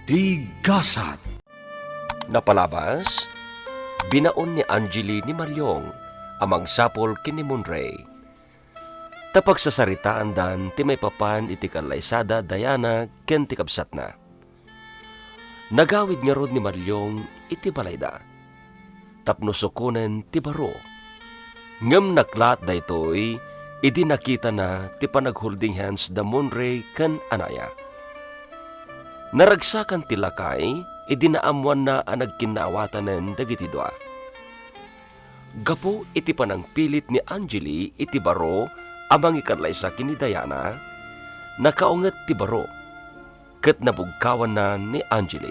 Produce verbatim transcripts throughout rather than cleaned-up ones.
Ti gasat. Napalabas, binaon ni Angeli ni Mariong a mangsapul ken ni Monray. Ta pagsasaritaandan ti maipapan iti kallaysada Diana ken ti kabsatna. Nagawid ngarud ni Mariong iti balayda tapno sukonen ti baro. Ngem naklaat daytoy idi nakitana ti panag-holding hands da Monray ken anaya. Naragsakan ti lakay idi naammoanna a nagkinnaawatanen dagiti dua. Gapu iti panangpilit ni Angeli iti baro a mangikallaysa ken ni Diana, nakaunget ti baro ket nabugkawanna ni Angeli.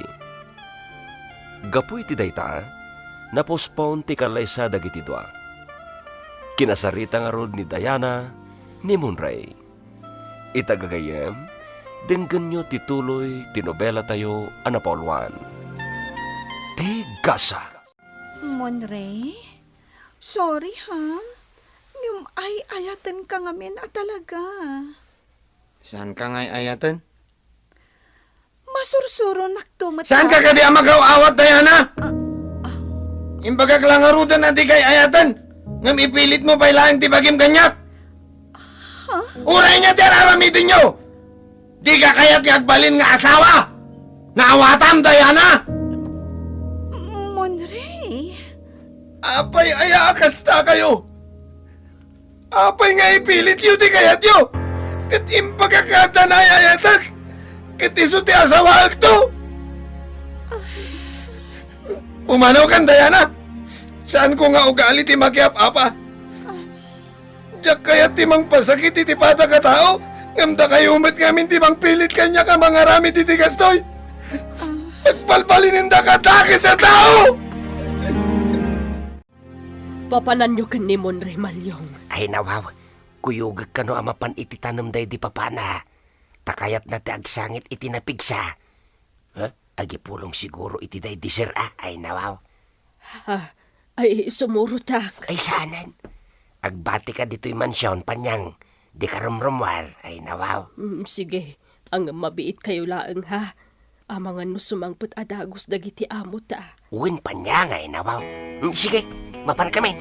Gapu iti dayta, napospon ti kallaysa dagiti dua. Kinasarita ngarud ni Diana ni Monray. Ita gagayyem, denggenyo ti tuloy ti nobelatayo a napauluan. Ti gasat. Monray, sorry ha. Ngem ay-ayatenka ngamin a talaga. Saanka nga ay-ayaten? Masursuronakto met. Saanka kadi a magaw-awat, Diana? Ah, ah. Imbagak la ngaruden a dika ay-ayaten, ngem ipilitmo pay laeng ti bagim kaniak. Ha? Uray ania ti ar-aramidenyo? Dika kayat nga agbalin nga asawa? Naawatam, Diana? Monray. Apay aya a kastakayo? Apay nga ipilityo ti kayatyo? Ket imbagak nga adda naayatek, ket isu ti asawaekto. Pumanaw kan, Diana. Saanko nga ugali ti makiap-apa. Diak kayat ti mangpasakit iti padak a tao, ngem dakayo met ngamin ti mangpilit kaniak a mangaramid iti kastoy. Agbalbalinendaka, dakes a tao! Papananyo ken ni Monray, Mariong. Ay, nawaw. Kuyogek kano a mapan iti tanem daydi papana. Ta kayatna ti agsangit iti napigsa. Ha? Agipulong siguro iti daydi sir-a. Ay, nawaw. Ha? Ay, sumurotak. Ay, saanen. Agbatika ditoy mansion, Panyang. Dika rumrumuar. Ay, nawaw. Mm, sige. Ngem mabiitkayo laeng, ha? Amangan no sumangpet a dagus dagiti amota. Wen, Panyang, ay nawaw. Mm, sige, mapankami.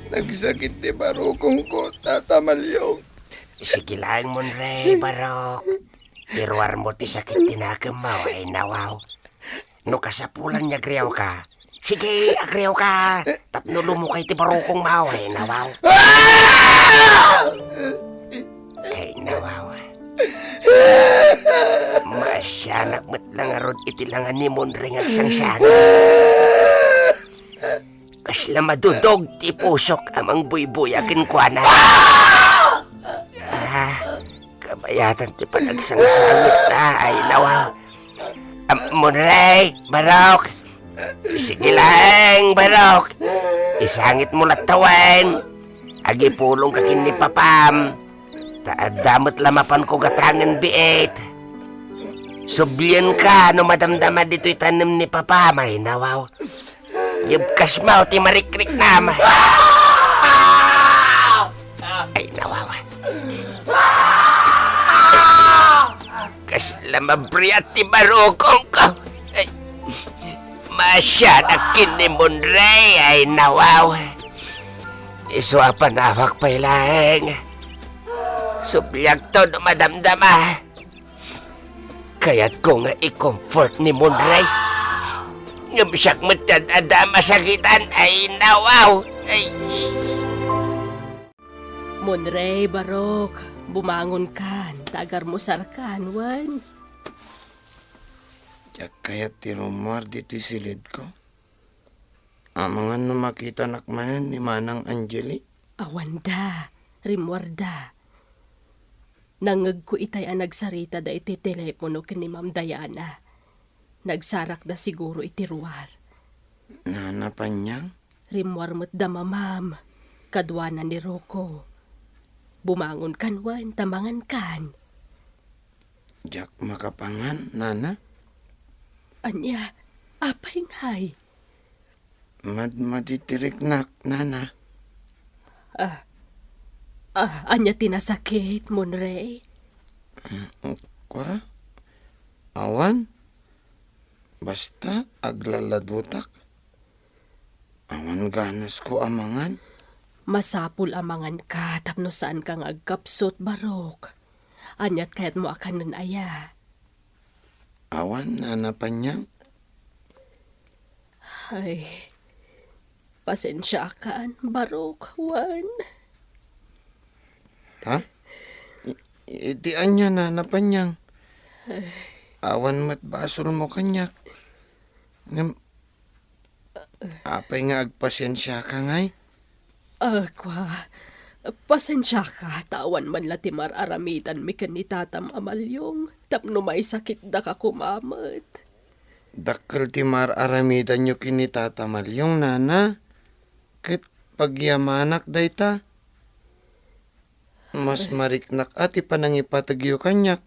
Nagsakit ti barukongko, Tata Malyong. Sige laeng, Monray, barok. Iruarmo ti sakit ti nakemmo, ay nawaw. No kasapulan nga agriawka, sige, agriawka. Tapno lumukay ti barukongmo, ay nawaw. Ah! Ay nawaw. Masianak met la ngarud iti langa ni Monray nga agsangsangit. Kasla madudog ti pusok a mangbuybuya kenkuana. Ah, kabayatan ti panagsangsangit ta, ay nawaw. Am-, Monray, barok. Sige laeng, barok. Isangitmo latta wen. Agipulongka ken ni papam. Ta adda met la mapanko gatangen biit. Sublienka no madamdama ditoy tanem ni papam, ay nawaw. Yebkasmo ti marikriknam. Ay, nawaw. Kasla mabriat ti barukongko. Ay, masianak ken ni Monray. Ay, nawaw. Isu a panawak pay laeng. Subliakto no madamdama. Kayatko nga i-comfort ni Monray. Ngem siak met ti ad-adda a masakitan, ay nawaw. Ay. Monray, barok, bumangonkan, ta agarmusarkan, wen. Diak kayat ti rummuar ditoy silidko. Amangan no makitanak manen ni Manang Angeli? Awanda, rimmuarda. Nangngegko itay a nagsaritada iti telepono ken ni Ma'am Diana. Nagsarakda siguro iti ruar. Nana Panyang? Rimmuar met da Mamam, kaduana ni Rocco. Bumangonkan wen ta mangankan. Diak makapangan, Nana. Ania, apay ngay? Madmadi ti riknak, Nana. Ah, ah, ania ti nasakit, Monray? Mm, kua? Awan. Basta, aglaladutak. Awan ganasko a mangan. Masapul a manganka tapno saanka nga agkapsut, Barok. Ania't kayatmo a kanen aya? Awan, Nana Panyang. Ay, pasensiakan, Barok, wen. Ha? I-, iti ania, Nana Panyang? Ay. Awan met basolmo kaniak. Ngem, apay nga agpasensiaka ngay? Ah, kua, pasensiaka, ta awan man la ti mar-aramidanmi ken ni Tatam a Malyong, tapno maisakitdaka koma met. Dakkel ti mar-aramidanyo ken ni Tata Malyong, Nana. Ket pagyamanak dayta. Mas mariknak a ti panangipategyo kaniak,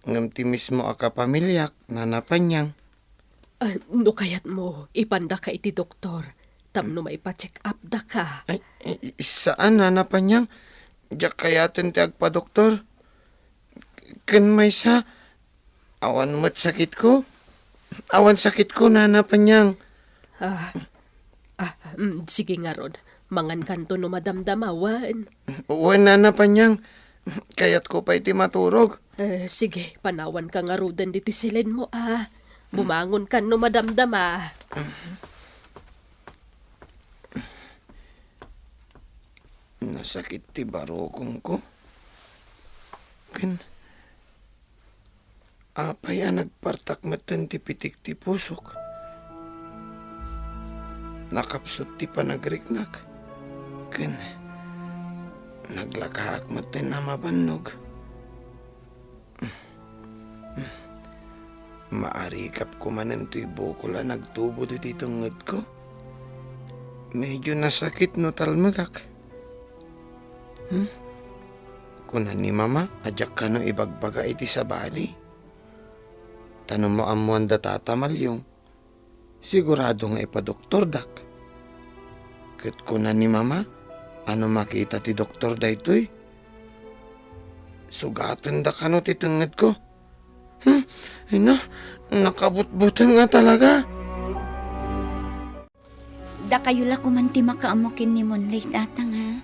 ngem ti mismo a kapamiliak, Nana Panyang. Ah, no kayatmo, ipandaka iti doktor, tapno maipa-check up daka. Ay, i-, i-, saan, Nana Panyang. Diak kayaten ti agpadoktor. Ken maysa, awan met sakitko. Awan sakitko, Nana Panyang. Ah, ah, mm, sige ngarud. Mangankanto no madamdama, wen. Wen, Nana Panyang. Kayatko pay ti maturog. Eh, sige, panawanka ngaruden ditoy silenmo, a. Bumangonkan no madamdama. Nasakit ti barukongko. Ken apay a nagpartak metten ti pitik ti pusok? Nakapsut ti panagriknak. Ken naglakaak metten a mabannog. Maarikapko manen toy bukol a nagtubo ditoy tengngedko. Medyo nasakit no talmegak. Hmm? Kuna ni Mama a diak kano ibagbaga iti sabali. Ta no maammoanda Tata Malyong, sigurado nga ipadoktordak. Ket kuna ni Mama a no makita ti doktor daytoy, sugatenda kano ti tengngedko. Hmm, ay na, nakabutbuteng a talaga. Dakayo la koman ti makaammo ken ni Monlay, Tatang, ha?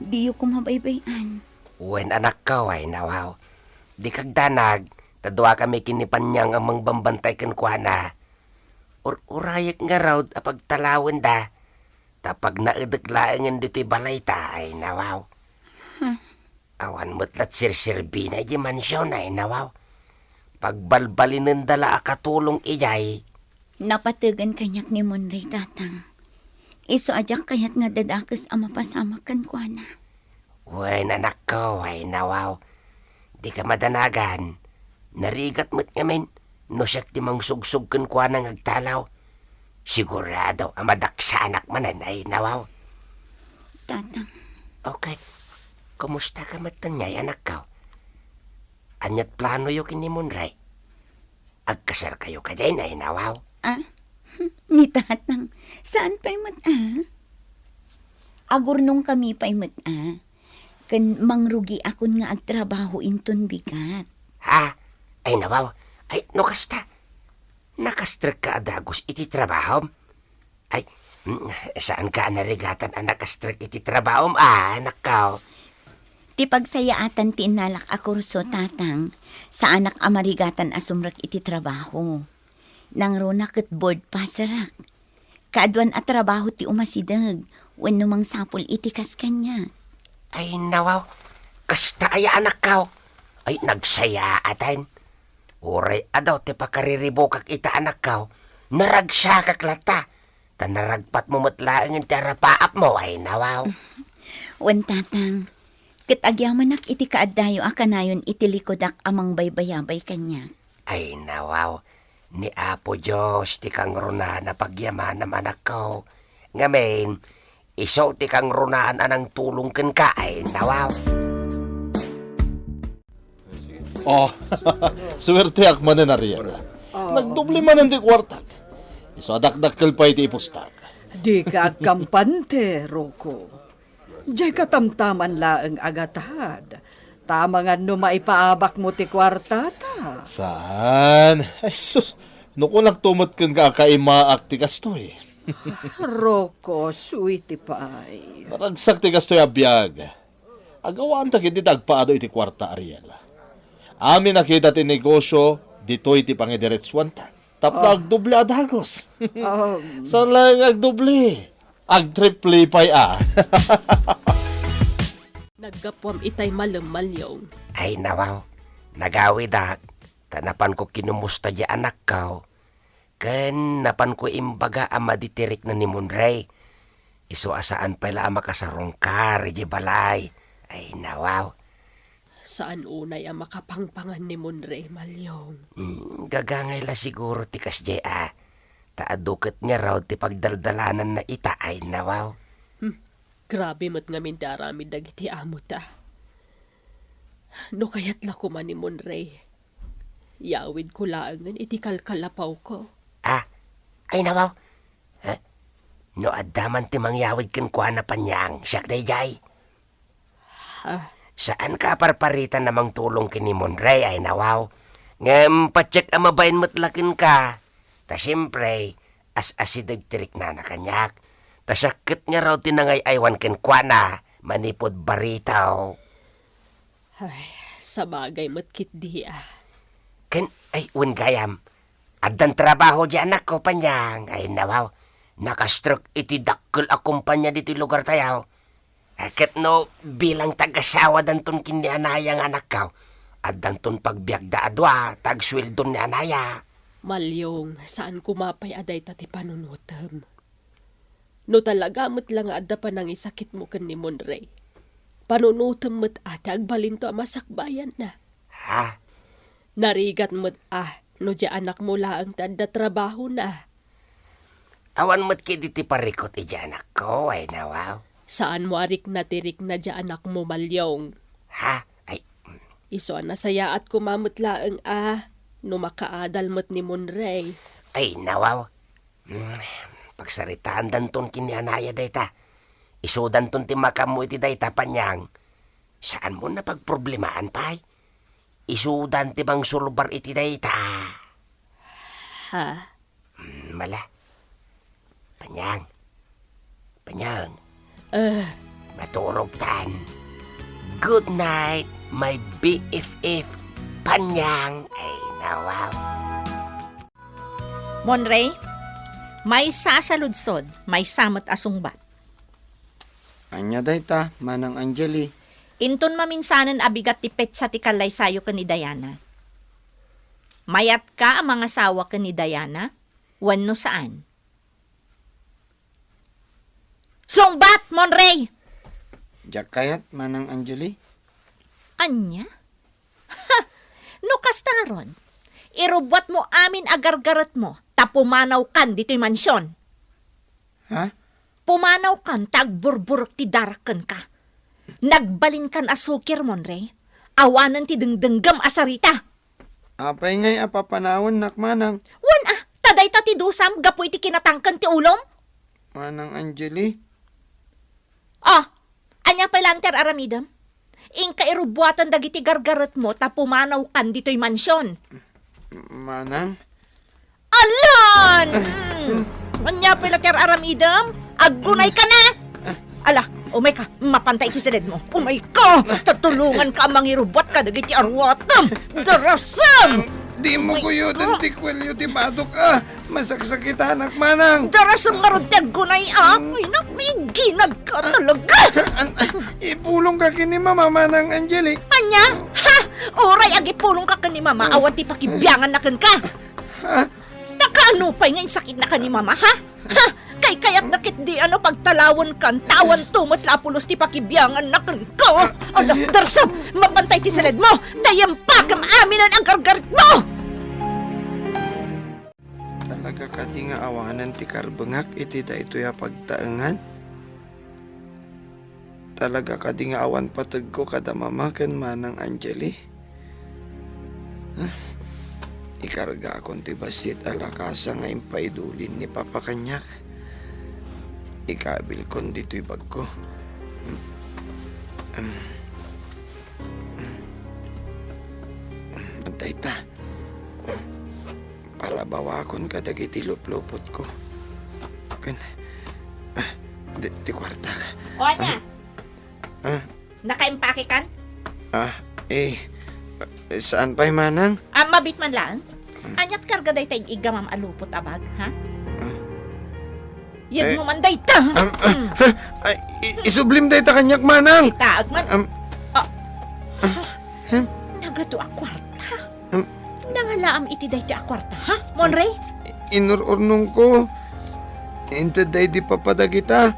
Diyo koma baybay-an. Wen, anakko, ay nawaw. Dika agdanag, ta duakami ken ni Panyang a mangbambantay kenkuana. Ur-urayek ngarud a pagtalawenda, ta pagnaedek laengen ditoy balayta, ay nawaw. Huh? Awan met la ti serserbina idiay mansion, ay nawaw. Pagbalbalinenda la a katulong idiay. Napategen kaniak ni Monlay, Tatang. Isu a diak kayat nga dadakes a mapasamak kenkuana. Wen, anakko, ay nawaw. Dika madanagan. Narigat met ngamin no siak ti mangsugsog kenkuana nga agtalaw. Sigurado a madaksanak manen, ay nawaw. Tatang. O ket, kumusta ka met ngay, anakko? Ania't planoyo ken ni Monlay? Agkasarkayo kadin, ay nawaw? Ah? Ni Tatang, saan pay met, ah? Agurnongkami pay met, ah. Ken mangrugiakon nga agtrabaho inton bigat. Ha? Ay nawaw. Ay, no kasta, nakastrekka a dagus iti trabahom? Ay, mm, saanka a narigatan a nakastrek iti trabahom, a, anakko? Ti pagsayaatan ti innalak a kurso, Tatang, saanak a marigatan a sumrek iti trabaho. Nangruna ket board passerak. Kaaduan a trabaho ti umasideg wenno mangsapul iti kas kaniak. Ay, nawaw, kasta aya, anakko? Ay, nagsayaaten. Uray adu ti pakariribukak ita, anakko, naragsiakak latta. Ta naragpatmo met laengen ti arapaapmo, ay nawaw. Wen, Tatang, ket agyamanak iti kaaddayo a kanayon iti likudak a mangbaybayabay kaniak. Ay nawaw, ni Apo Dios ti kangrunaan a pagyamanam, anakko. Ngamin, isu ti kangrunaan a nangtulong kenka, ay nawaw. Oh, suwerteak manen, Ariel. Oh. Nagdoble manen ti kuartak. Isu a dakdakkel pay ti ipustak. Dika agkampante, Rocco. Diay katamtaman laeng a gatad. Ta mangan no maipaabakmo ti kuartata. Saan? Ay, sus! No kunak tumet ken ka akaimaak ti kastoy. Rocco, sweetie pie. Naragsak ti kastoy a biag. Agawanta ketdi ta agpaado iti kuarta, Ariel. Amin a kita ti negosio, ditoy ti pangidiretsuanta. Tapno Oh. agdoble a dagos. Um. Saan laeng agdoble? Agtriple pay a. Naggapuam itay malem, Malyong. Ay, nawaw. Nagawidak. Ta napanko kinumusta di anakko. Ken napanko imbaga a madi ti rikna ni Monrey. Isu a saan pay la a makasarungkar idiay balay. Ay, nawaw. Saan unay a makapangpangan ni Monrey, Malyong? Hmm, gagangay la siguro ti kasdiay a. Ta adu ket ngarud ti pagdaldalananna ita, ay, nawaw. Hmm, grabe met ngamin ti aramid dagiti amota. No kayat la koma ni Monrey, yawidko laengen iti kalkalapawko. Ah, ay, nawaw. Eh, no adda man ti mangyawid kenkuana, Panyang, siak daydiay. Ah. Saanka a parparitan a mangtulong ken ni Monrey, ay, nawaw. Ngem patiek a mabain met la kenka. Ta siempre, as-asideg ti riknana kaniak. Ta siak ket ngarud ti nangay-aywan kenkuana manipud baritaw. Ay, sabagay met ketdi a. Ken, ay, wen gayam, addan trabaho di anakko, Panyang. Ay, nawaw, nakastrek iti dakkel a kumpanya ditoy lugartayo. Eh, ket no bilang ti agasawa danton ken ni Anaya nga anakko, addanton pagbiagda a dua ta agsueldon ni Anaya. Malyong, saan koma pay a dayta ti panunotem. No talaga met la nga adda panangisakitmo ken ni Monrey, panunotem met a ti agbalinto a masakbayanna. Ha? Narigat met a no di anakmo laeng ti adda trabahona. Awan met ketdi ti parikut iti anakko, ay, nawaw. Saanmo a rikna ti rikna di anakmo, Malyong. Ha? Ay. Isu a nasayaat koma met laeng a no makaadal met ni Monrey. Ay, nawaw. Hmm, pagsaritaandanton ken ni Anaya dayta. Isudanton ti makammo iti dayta, Panyang. Saanmo a pagproblemaan pay. Isudan ti mangsulbar iti dayta. Ha? Hmm, mala. Panyang. Panyang. Eh. Maturogtan. Good night, my B F F, Panyang. Ay, nawaw. Monrey, maysa a saludsod, maysa met a sungbat. Ania dayta, Manang Angeli? Inton maminsanen a bigat ti petsa ti kallaysayo ken ni Diana. Mayatka a mangasawa ken ni Diana? Wenno saan? Sungbat, Monrey! Diak kayat, Manang Angeli. Ania? Ha! No kasta ngarud, irubbuatmo amin a gargaretmo ta pumanawkan ditoy mansion. Ha? Pumanawkan ta agburburek ti darak kenka. Nagbalinkan a sukir, Monrey. Awanen ti dengdenggem a sarita. Apay ngay a papanawennak, Manang? Wen a, ta dayta ti dusam gapu iti kinatangken ti ulom? Manang Angeli? Ah, ania pay laeng ti ar-aramidem? Inka irubbuaten dagiti gargaretmo ta pumanawkan ditoy mansion. Manang? Alan! Mm. Ania pay la ti ar-aramidem? Aggunayka na! Ala, umayka, mapanta iti siledmo. Umayka! Tatulonganka a mangirubbuat kadagiti aruatem! Darasem! Dimo guyoden ti kuelyo ti badok a. Masaksakitanak, Manang. Darasem ngarud ti aggunay a. Ay, napiginagka talaga. An-, ipulongka ken ni Mama, Manang Angeli. Ania? Ha? Uray agipulongka ken ni Mama, awan ti pakibianganna kenka. Ha? Ta kaano pay nga insakitnaka ni Mama, ha? Ha? Kaykayatna ketdi a no pagtalawenkan, ta awanto met la a pulos ti pakibianganna kenka. Ada, darasem, mapanta iti siledmo, ta impakem aminen a gargaretmo! Talaga kadi nga awanen ti karbengak iti daytoy a pagtaengan? Talaga kadi nga awan pategko kada Mama ken Manang Angeli? Ah, ikargakon ti bassit a lakasa nga impaidulin ni Papa kaniak. Ikabilkon ditoy bagko. Hmm. Hmm. Dayta, palabawakon kadagiti luplupotko. Ken, ah, di, ti kuartak. O, ania? Ah, ah. Nakaimpake kan? Ah, eh, saan pay, manang? Ah, mabit man laeng? Hmm. Aniat karga dayta ig-iggamam a lupot a bag, ha? Ah. Yegmo man dayta. Am, ah, hmm, ah, ay, i-, isublim dayta kaniak, manang. Itaag man. Am, ah, ah, hmm? Nagadu a kuarta. Am, nangalaam iti dayta a kuarta, ha, Monrey? I-, inur-urnongko. Inted daydi papa dagita.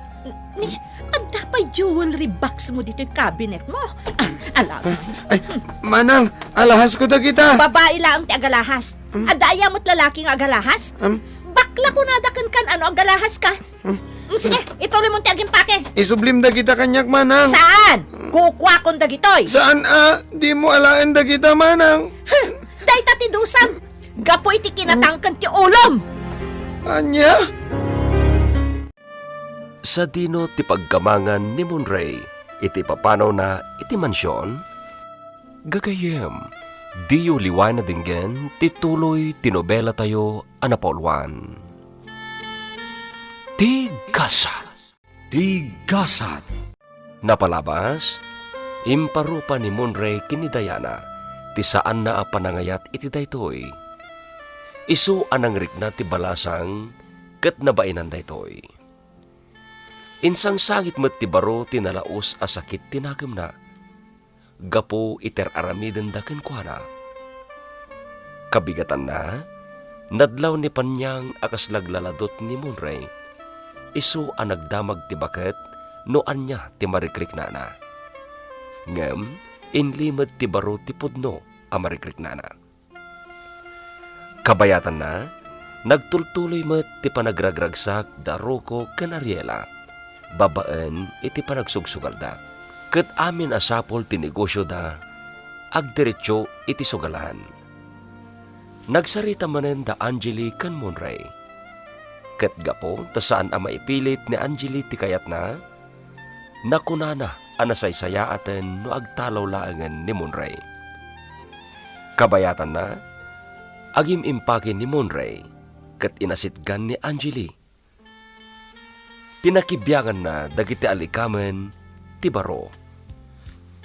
Ni, adda pay jewelry box mo ditoy cabinet mo. Ah, ala. Ay, manang, alahasko dagita. Babai laeng ti agalahas. Hmm? Adda aya met lalaki nga agalahas? Hmm? Bakla kunada kenka no agalahas ka. Hmm? Hmm, sige, ituloy mo ti agimpake. Isublim dagita kaniak, manang. Saan? Kukuakon dagitoy. Saan a? Dimo alaen dagita, manang. Huh, dayta ti dusam. Gapu iti kinatangken ti ulom. Ania? Sadino ti paggamangan ni Monrey iti papanawna iti mansion? Gagayyem, diyo liwayan a denggen ti tuloy ti nobelatayo a napauluan, Ti Gasat. Ti Gasat. Napalabas, imparupa ni Monrey ken ni Diana ti saanna a panangayat iti daytoy. Isu a nangrikna ti balasang ket nabainan daytoy. Insangsangit met ti baro ti nalaus a sakit ti nakemna gapu iti ar-aramidenda kenkuana. Kabigatanna, nadlaw ni Paniang a kas naglaladot ni Monrey, isu a nagdamag ti baket no ania ti marikriknana. Ngem inlimed ti baro ti pudno a marikriknana. Kabayatanna, nagtultuloy met ti panagragragsak da Rocco ken Ariela babaen iti panagsugsugalda. Ket amin a sapul ti negosioda agdiretso iti sugalan. Nagsarita manen da Angeli ken Monrey. Ket gapu ta saan a maipilit ni Angeli ti kayatna, nakunana a nasaysayaaten no agtalaw laengen ni Monrey. Kabayatanna, agim-impake ni Monrey ket inasitgan ni Angeli. Pinakibianganna dagiti alikamen ti baro.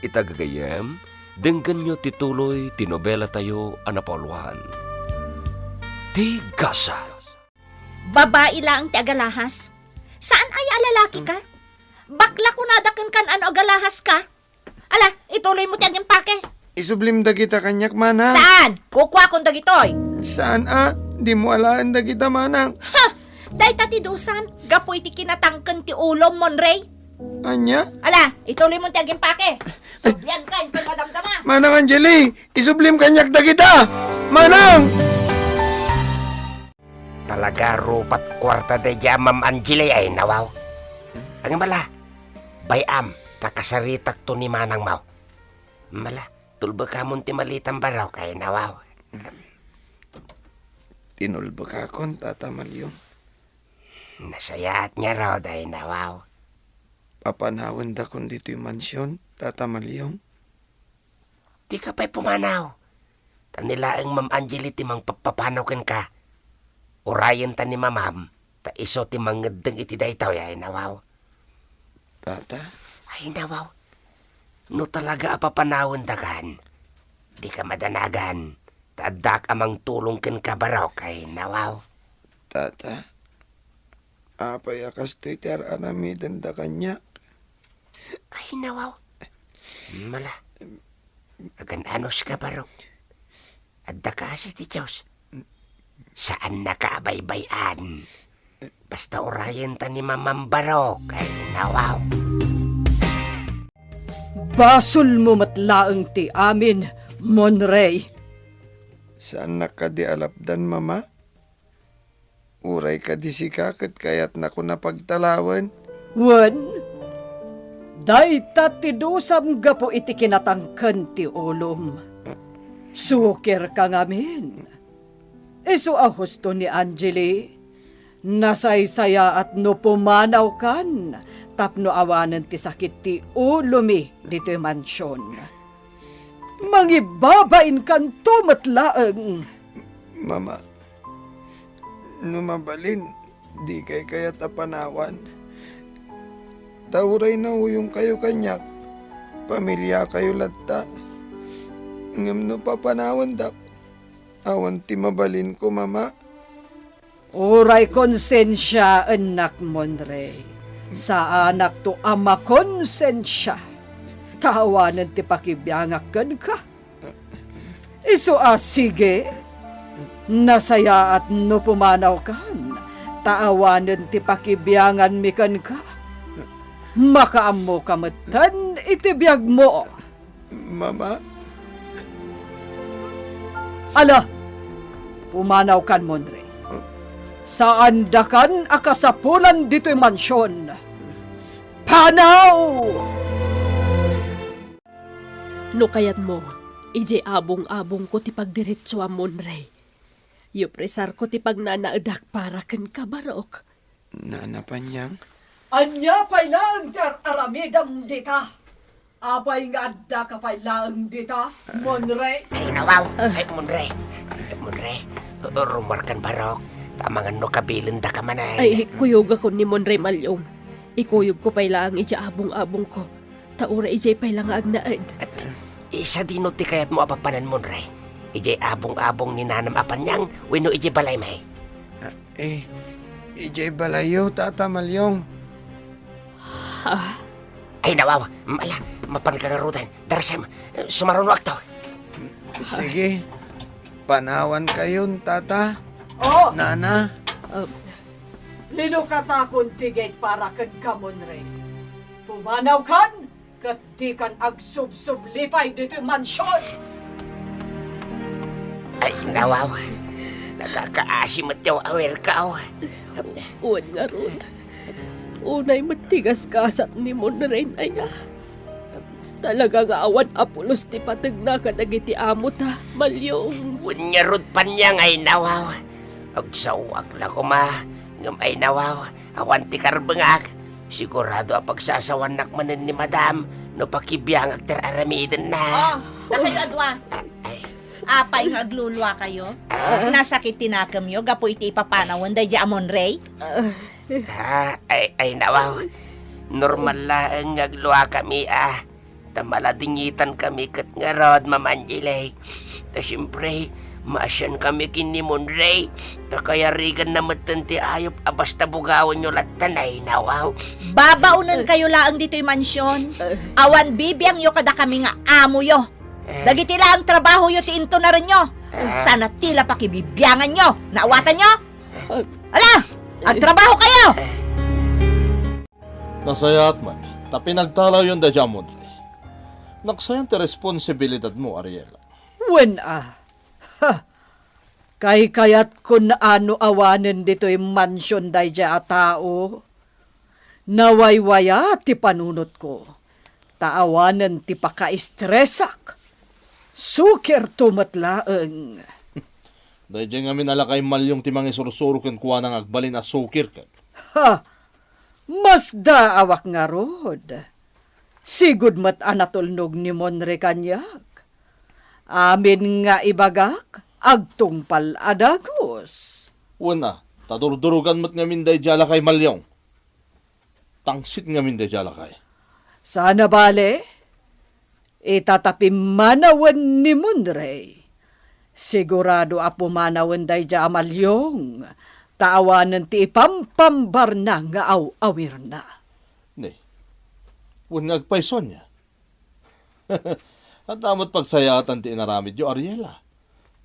Ita gagayyem, denggenyo ti tuloy ti nobelatayo a napauluan, Ti Gasat. Babai laeng ti agalahas. Saan aya a lalaki ka? Bakla kunada kenka no agalahas ka. Ala, ituloy mo ti agimpake. Isublim dagita kaniak, manang. Saan? Kukuakon dagitoy. Saan a? Dimo alaen dagita, manang. Ha! Dayta ti dusam, gapu iti kinatangken ti ulom, Monrey. Ania? Ala, ituloy mo ti agimpake. Sublianka inton madamdama. Manang Angeli, isublim kaniak dagita. Manang! Talaga, rupat kuarta daydiay a Ma'am Angeli, ay nawaw. Ngem ala, bay-am, ta kasaritakto ni manangmo. Ngem ala, tulbekamon ti malitam barok, ay nawaw. Tinulbekakon, Tata Maliong. Nasayaat ngarud, ay nawaw. Papanawendakon ditoy mansion, Tata Maliong. Dika pay pumanaw. Ta ni laeng Ma'am Angeli ti mangpappapanaw kenka. Urayenta ni Mamam, ta isu ti mangeddeng iti daytoy, ay nawaw. Tata? Ay nawaw. No talaga a papanawendakan, dika madanagan, ta addak a mangtulong kenka barok, ay nawaw. Tata, apay a kastoy ti ar-aramidenda kaniak? Ay, nawaw. Mala. Agan-anos ka, barok. Adda kasi ti Dios. Saannaka a baybay-an. Basta urayenta ni Mamam barok. Ay, nawaw. Basolmo met laeng ti amin, Monrey. Saannak kadi a lapdan, Mama? Uray kadi sika ket kayatnakon a pagtalawen? Wen, dayta ti dusam gapu iti kinatangken ti ulom. Sukirka ngamin. Isu a husto ni Angeli, nasaysayaat no pumanawkan tapno awanen ti sakit ti ulomi ditoy mansion. Mangibabainkanto met laeng. Mama, no mabalin, dikay kayat a panawan. Ta uray nauyongkayo kaniak, pamiliakayo latta. Ngem no papanawandak, awan ti mabalinko, Mama. Uray konsensiaennak, Monrey. Saanakto a makonsensia. Ta awanen ti pakibiangak kenka. Isu a sige, nasayaat no pumanawkan, ta awanen ti pakibianganmi kenka. Makaammoka metten iti biagmo. Mama? Ala, pumanawkan, Monrey. Saandakan a kasapulan ditoy mansion. Panaw! No kayatmo, idiay abong-abongko ti pagdiretsuam, Monrey. Ipresarko ti pagnanaedak para kenka, Barok. Nana Panyang? Ania pay laeng ti ar-aramidem dita? Apay nga addaka pay laeng dita, Monrey? Ay, nawaw! Ay, Monrey! Monrey, rumuarkan, Barok. Ta amangan no kabilendaka man ay. Ay, kuyogakon ni Monrey Malyong. Ikuyogko pay laeng idiay abong-abongko. Ta uray idiay pay la nga agnaed. Sadino ti kayatmo a papanan, Monrey? Idiay abong-abong ni Nanam a Panyang wenno idiay balaymi? Ah, eh, idiay balayyo, Tata Malyong. Ha? Ay, nawaw. Ala, mapanka ngaruden. Darasem, sumarunoakto. Sige. Panawankayon, Tata. Oh! Nana. Um, Linukatakon ti gate para kenka, Monrey. Pumanawkan, ket dikan agsubsublipay ditoy mansion. Ay, nawaw. Nakakaasi met ti aw-awirko. Wen ngarud, unay met ti gasgasat ni Monrey aya. Talaga nga awan a pulos ti pategna kadagiti amota, Malyong. Wen ngarud, Panyang, ay nawaw. Agsaoak la koma, ngem ay nawaw, awan ti karbengak. Sigurado a pagsasawannak manen ni Madam no pakibiangak ti ar-aramidenna. Oh, dakayo a dua. Ah, ay. Apay nga agluluakayo? Ah? Nasakit ti nakemyo gapu iti ipapanawen daydiay a Monrey? Ah, ay, ay, nawaw. Normal laeng nga agluakami, ah. Ta maladingitankami ket ngarud, Ma'am Angeli. Ta siempre, maasiankami ken ni Monrey. Ta kayariganna metten ti ayup a basta bugawenyo latta, ay nawaw. Babaonenkayo laeng ditoy mansion. Awan bibiangyo kadakami nga amoyo. Eh. Dagiti laeng trabahoyo ti intunarenyo. Eh. Saan a ti la pakibibianganyo. Naawatanyo? Ala, agtrabahokayo! Nasayaat met ta pinagtalawyon daydiay a Monrey. Nagsayan ti responsibilidadmo, Ariela. Wen a. Ha! Kaykayatkon a no awanen ditoy mansion daydiay a tao, nawaywaya ti panunotko, ta awanen ti pakaestresak. Sukirto met laeng. Daydiay ngamin a lakay Malyong ti mangisursuro kenkuana nga agbalin a sukir ket. Ha! Masdaawak ngarud. Sigud met a natulnog ni Monrey kaniak. Amin nga ibagak, agtungpal a dagus. Wen a, ta durdurugan met ngamin daydiay a lakay Malyong. Tangsit ngamin daydiay a lakay. Saan a bale, ita ta pimmanawen ni Monrey. Sigurado a pumanawen daydiay a Malyong, ta awanen ti ipampambarna nga aw-awirna. Ni, wen nga agpayso ania? Adda met pagsayaatan ti inaramidyo, Ariela.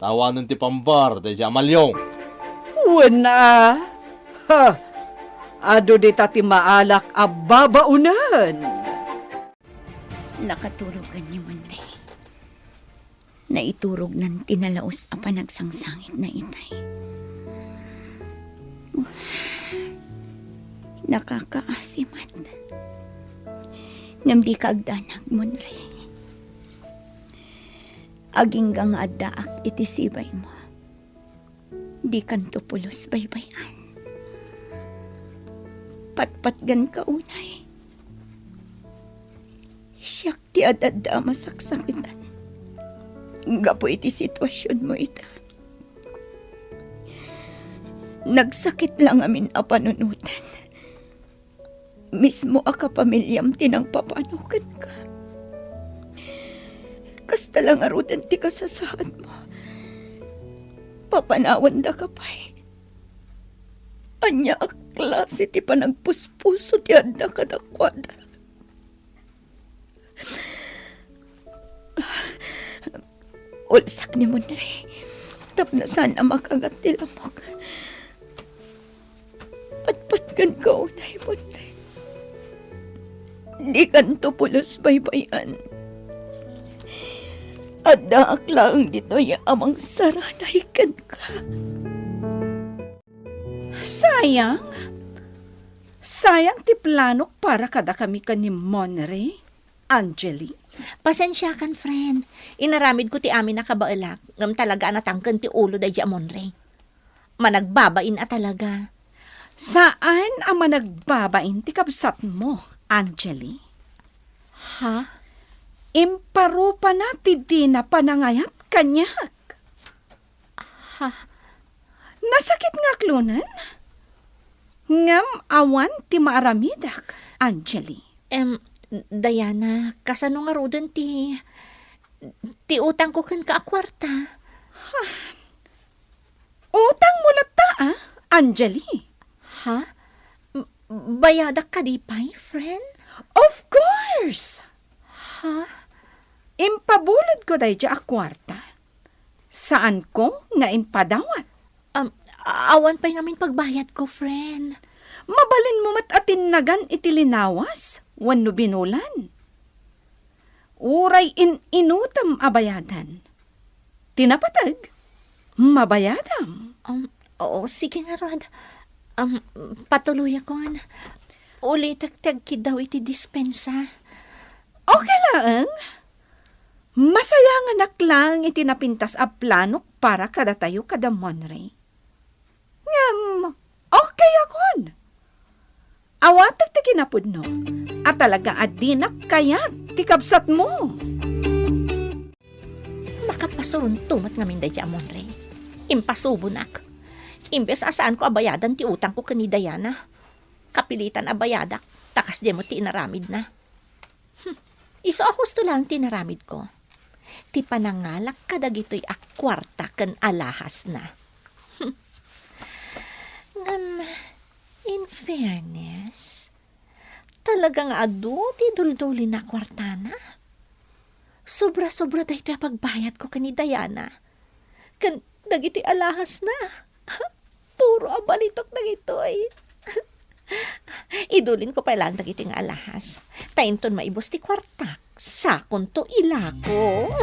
Ta awanen ti pambar daydiay a Malyong. Wen a. Ha! Adu dita ti maalak a babaonen. Nakaturog ni Monrey. Naiturognan ti nalaus a panagsangsangitna itay. Nakakaasi met. Ngem dika agdanag, Monrey. Agingga nga addaak iti sibaymo. Dikanto pulos baybay-an. Patpatganka unay. Siak ti ad-adda a masaksakitan. gapu iti situasionmo ita. Nagsakit la ngamin a panunoten. Mismo a kapamiliam ti nangpapano kenka. Kasta la ngaruden ti kasasaadmo. Papanawendaka pay. Ania a klase ti panagpuspuso ti adda kadakuada? Ulsak ni Monre tapno saan a makagat ti lamok. Patpatgenka unay, Monre. Dikanto pulos baybay-an. Addaak laeng ditoy a mangsaranay kenka. Sayang. Sayang ti planok para kadakami ken ni Monre, Angeli. Pasensiakan, friend. Inaramidko ti amin a kabaelak, ngem talaga a natangken ti ulo daydi a Monre. Managbabain a talaga. Saan a managbabain ti kabsatmo, Angeli. Ha? Imparupana ti dina panangayat kaniak. Ha? Nasakit nga aklonen? Ngem awan ti maaramidak, Angeli. Em, Diana, kasano ngaruden ti, ti utangko kenka a kuarta? Utangmo latta, a, Angeli? Ha? M-, bayadak kadi pay, friend? Of course! Ha? Impabulodko daydi a kuarta. Saanko nga impadawat. Am, awan pay ngamin pagbayadko, friend. Mabalinmo met a tinnagan iti linawas wenno binulan. Uray in-inutem a bayadan. Ti napateg, mabayadam. Um, oo, sige ngarud. Um, patuloyakon. Ulitek ti agkiddaw iti dispensa. Okay laeng. Masayanganak laeng iti napintas a planok para kadatayo kada Monre. Ngem, okay akon. Awatek ti kinapudno a talaga a dinak kayat ti kabsatmo. Makapasurunto met ngamin daydi a Monre. Impasubonak. Imbes a saanko a bayadan ti utangko ken ni Diana, kapilitan a bayadak, ta kasdiay met ti inaramidna. Hmm. Isu a husto laeng ti inaramidko. Ti panangalak kadagitoy a kuarta ken alahasna. Hmm. Ngem, in fairness, talaga nga adu ti duldulina a kuartana. Sobra-sobra daytoy a pagbayadko ken ni Diana. Ken dagitoy alahasna. Puro a balitok dagitoy. Idulinko pay laeng dagitoy nga alahas. Ta inton maibus ti kuartak, sakonto ilako.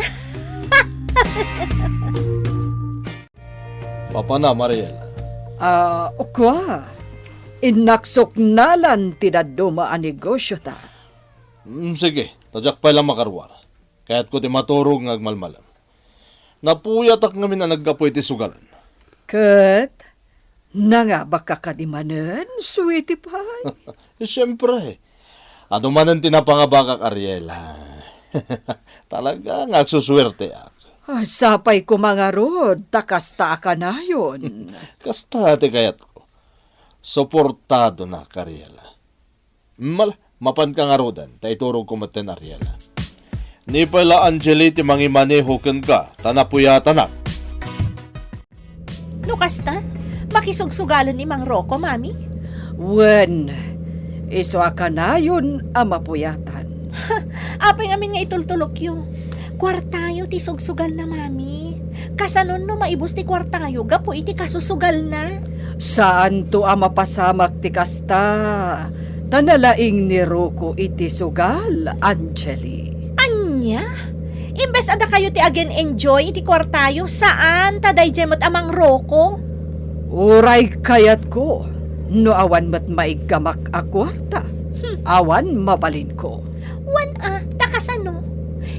Papana, Mariel? Ah, kua, innak suknalan ti dadduma a negosiota. Mm, sige, ta diak pay la makaruar. Kayatko ti maturog nga agmalmalem. Napuyatak ngamin a naggapu iti sugalan. Ket nangabakka kadi manen, sweetie pie? Siempre. Adu manen ti napangabakak, Ariela. Talaga nga agsusuerteak. Ah, sapay koma ngarud, ta kasta a kanayon. Kasta ti kayatko. Suportadonak, Ariela. Mal, mapanka ngaruden, ta iturogko metten, Ariela. Ni pay la Angeli ti mangimaneho kenka, ta napuyatanak. No kasta, makisugsugalen ni Mang Rocco, Mami? Wen, isu a kanayon a mapuyatan. Apay ngamin nga itultulokyo? Kuartayo ti sugsugalna, Mami. Kasanon no maibus ti kuartayo gapu iti kasusugalna? Saanto a mapasamak ti kasta, ta nalaing ni Rocco iti sugal, Angeli. Ania? Imbes a dakayo ti agen-enjoy iti kuartayo, saan ta daydiay met a Mang Rocco? Uray kayatko, no awan met maiggamak a kuarta, hmm, awan mabalinko. Wen a, ta kasano?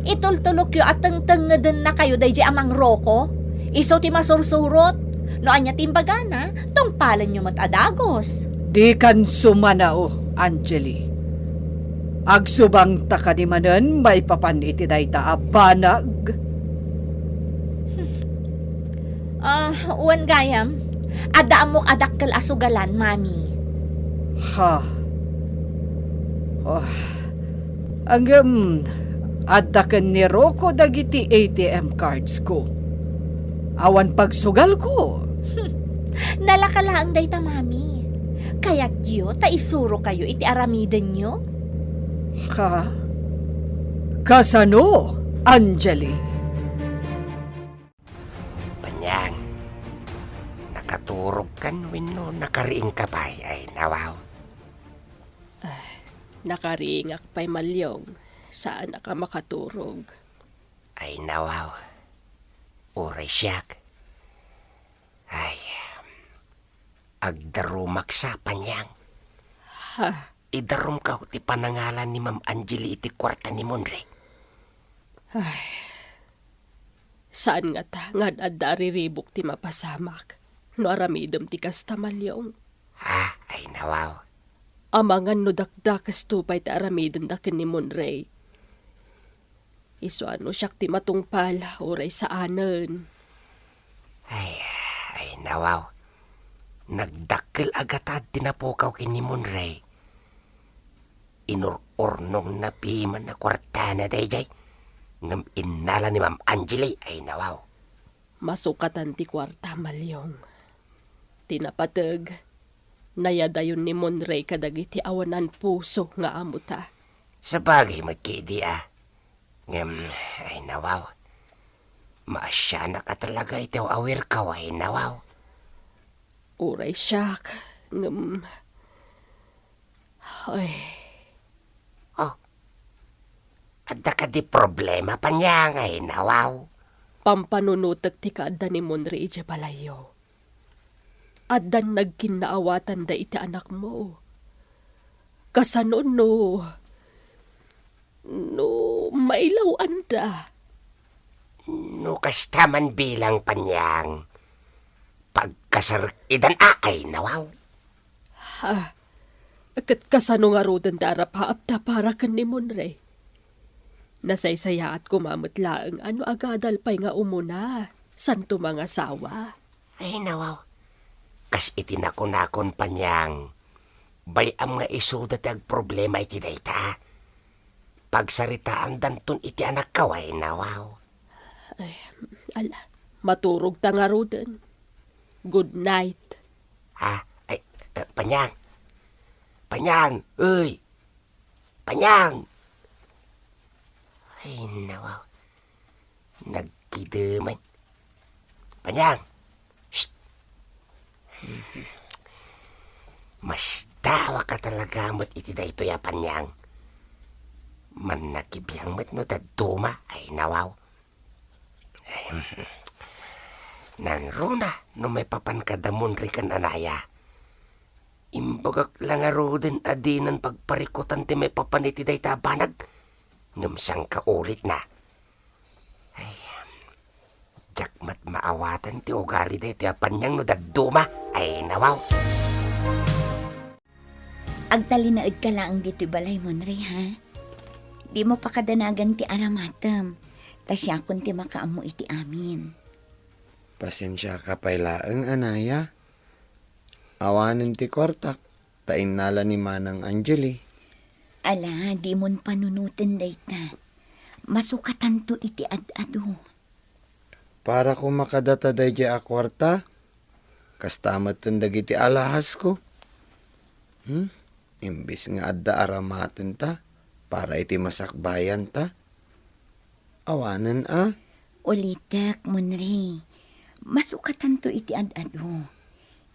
Itultulokyo a tengtengngedennakayo daydiay a Mang Rocco? Isu ti masursurot. No ania ti imbagana, tungpalenyo met a dagus. Dikan sumanao, Angeli. Agsubangta kadi manen maipapan iti dayta a banag? Ah, wen gayam, adda ammok a dakkel a sugalan, Mami. Ha? Oh. Ngem, adda ken ni Rocco dagiti A T M cards ko. Awan pagsugalko. Nalaka laeng dayta, Mami. Kayatyo ta isurokayo iti aramidenyo? Ha? Kasano, Angeli? Panyang, nakaturogkan wenno nakariingka pay, ay nawaw? Ah, nakariingak pay, Malyong. Saanak a makaturog. Ay nawaw. Uray siak. Ay, agdarumak sa, Panyang. Ha? Idarumkaw ti panangalan ni Ma'am Angeli iti kuarta ni Monre. Ay, saan ngata nga ad-adda a riribuk ti mapasamak no aramidem ti kasta, Malyong. Ha? Ay nawaw. Amangan no dakdakesto pay ti aramidenda ken ni Monre. Isu a no siak ti matungpal, uray saanen. Ay, ay, nawaw. Nagdakkel a gatad ti napukaw ken ni Monre. Inur-urnongna piman a kuartana daydiay, ngem innala ni Ma'am Angeli, ay nawaw. Masukatan ti kuarta, Malyong. Ti napateg, nayadayon ni Monre kadagiti awanan puso nga amota. Sabagay met ketdi a. Ngem, ay nawaw. Maasianak a talaga iti aw-awirkaw, ay nawaw. Uray siak, ngem, ay. Oh. Adda kadi problema, Panyang, ay nawaw? Pampanunotek ti kaadda ni Monre idiay balayyo. Addan nagkinnaawatanda iti anakmo. Kasano no, no mailawanda? No kasta man bilang, Panyang, pagkasarek idan a, ay nawaw. Ha? Ket kasano ngaruden ti arapaapta para ken ni Monre? Nasaysayaat koma met laeng a no agadal pay nga umuna, santo mangasawa. Ay, nawaw. Kas iti nakunakon, Panyang, bay-am nga isuda ti agproblema iti dayta. Pagsaritaandanton iti anakkaw, ay, nawaw. Ay, ala, maturog ta ngaruden. Good night. Ha? Ay, eh, Panyang. Panyang, uy. Panyang! Ay, nawaw. Nagkideman. Panyang! Shh! Masdawa ka talaga met iti daytoy a Panyang. Mannakibiang met no dadduma, ay nawaw. Ahem. Nangruna no maipapan kada Monre ken anaya. Imbagak la ngaruden a dinan pagparikutan ti maipapan iti dayta a banag, ngem sangkaulitna. Ay, diak met maawatan ti ugali daytoy a Panyang no dadduma. Ay, nawaw. Agtalinaedka laeng ditoy balay, Monre, ha? Dimo pakadanagan ti aramatem, ta siakon ti makaammo iti amin. Pasensiaka pay laeng, anaya. Awanen ti kuartak, ta innala ni Manang Angeli. Ala, dimon panunoten dayta. Masukatanto iti ad-adu. Para koma kadata daydiay a kuarta, kasta metten dagiti alhahasko. Hmm? Imbes nga adda aramatenta para iti masakbayanta, awanen a. Ulitek, Monre, masukatanto iti ad-adu.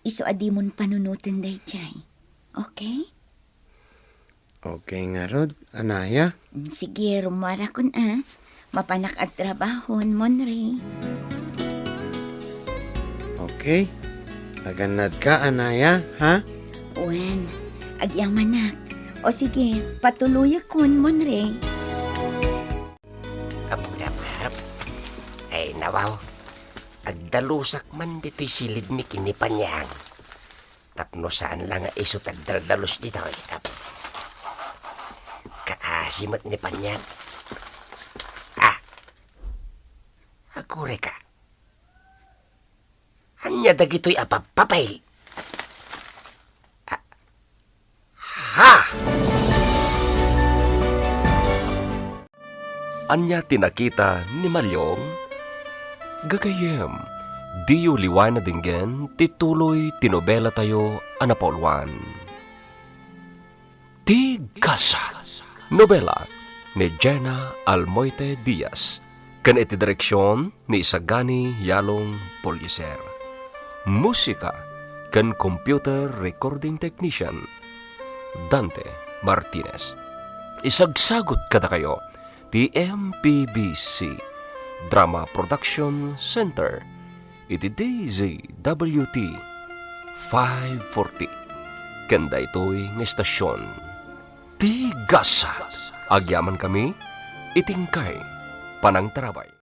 Isu a dimon panunoten daydiay. Okay? Okay ngarud, anaya? Mm, sige, rummuarakon a. Mapanak agtrabahon, Monre. Okay. Agannadka, anaya, ha? Wen, agyamanak. O sige, patuloyakon, Monre. Apo, dapap. Ay, nawaw. Agdalusak man ditoy silidmi ken ni Panyang. Tapno saan la nga isu ti agdaldalus ditoy. Tap-, kaasi met ni Panyang. Ah! Agurayka. Ania dagitoy a papel? Ah, ha? Ania ti nakita ni Maliong? Gagayyem, diyo liwayan a denggen ti tuloy ti nobelatayo a napauluan. Ti Gasat. Nobela ni Jenna Almoite Diaz, ken iti direksion ni Isagani Yalong Polieser. Musika ken computer recording technician, Dante Martinez. Isagsagut kadakayo ti M P B C Drama Production Center iti D Z W T five forty. Ken daytoy nga istasion, Ti Gasat. Agyamankami iti inkay panangtarabay.